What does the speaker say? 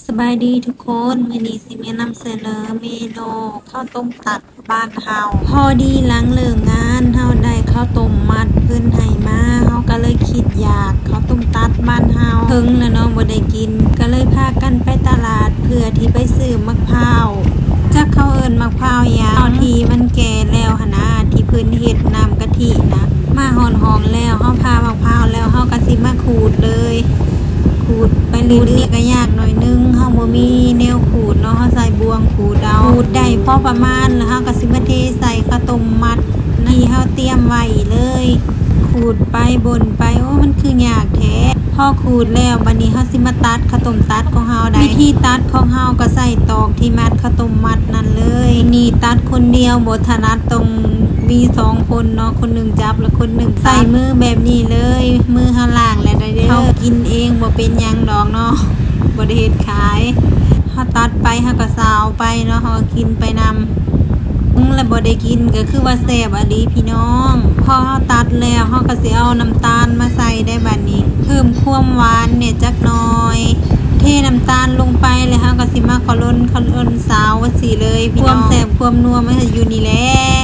ສະບາຍດີທຸກຄົນ, ມື້ນີ້ຊິມານຳສະເໜີເມນູເຂົ້າຕົ້ມຕັດບ້ານເຮົາ. ພໍດີຫຼັງເລີກງານ ເຮົາໄດ້ເຂົ້າຕົ້ມມັດເພິ່ນໃຫ້ມາ, ເຮົາກໍເລີຍຄິດຢາກເຂົ້າຕົ້ມຕັດບ້ານເຮົາ. ເຖິງແລ້ວເນາະ ບໍ່ໄດ້ກິນ, ກໍເລີຍພາກັນໄປຕະຫຼາດເພື່ອທີ່ໄປຊື້ໝາກພ້າວ. ຈັກເຂົາເອີ້ນໝາກພ້າວຫຍັງ ທີ່ມັນແກ່ແລ້ວຫັ້ນນາ, ທີ່ເພິ່ນເຮັດນ້ຳກະທິນະ. ມາຮອດຫ້ອງແລ້ວ ເຮົາຜ່າໝາກພ້າວແລ້ວ ເຮົາກໍຊິມາຂູດເລີຍ. ຂູດໄປເລື້ອຍໆ ກໍຍາກໜ້ອຍໜຶ່ງ, ເຮົາບໍ່ມີແນວຂູດເນາະ, ເຮົາໃຊ້ບ່ວງຂູດເອົາ. ຂູດໄດ້ພໍປະມານແລ້ວ ເຮົາກໍຊິມາເທໃສ່ເຂົ້າຕົ້ມມັດທີ່ເຮົາຕຽມໄວ້ເລີຍ. ຂູດໄປບົ່ນໄປ, ໂອ້ ມັນຄືຍາກແທ້. ພໍຂູດແລ້ວ ບັດນີ້ເຮົາຊິມາຕັດເຂົ້າຕົ້ມຕັດຂອງເຮົາໄດ໋. ວິທີຕັດຂອງເຮົາກໍໃຊ້ຕອກທີ່ມັດເຂົ້າຕົ້ມມັດນັ້ນເລີຍ. ນີ້ຕັດຄົນດຽວບໍ່ຖະໜັດ, ຕ້ອງມີສອງຄົນເນາະ, ຄົນໜຶ່ງຈັບ ແລະ ຄົນໜຶ່ງຕັດ. ໃຊ້ມືແບບນີ້ເລີຍ, ມືເຮົາລ້າງແລ້ວໄດ໋ເດີ. ເຮົາກິນເອງບໍ່ເປັນຫຍັງດອກເນາະ, ບໍ່ໄດ້ເຮັດຂາຍ. ເຮົາຕັດໄປ ເຮົາກໍຊາວໄປເນາະ, ເຮົາກໍກິນໄປນຳ. ເບິ່ງແລ້ວບໍ່ໄດ້ກິນກໍຄືວ່າແຊບອີ່ຫຼີພີ່ນ້ອງ. ພໍເຮົາຕັດແລ້ວ ເຮົາກໍຊິເອົານ້ຳຕານມາໃສ່ໄດ໋ບັດນີ້, ເພີ່ມຄວາມຫວານແດ່ຈັກໜ່ອຍ. ເທນ້ຳຕານລົງໄປ ແລ້ວເຮົາກໍຊິມາຂະຫຼົ່ນ ຂະຫຼົ່ນສາວວ່າຊີ້ເລີຍພີ່ນ້ອງ. ຄວາມແຊບຄວາມນົວມັນຢູ່ນີ້ແຫຼະ.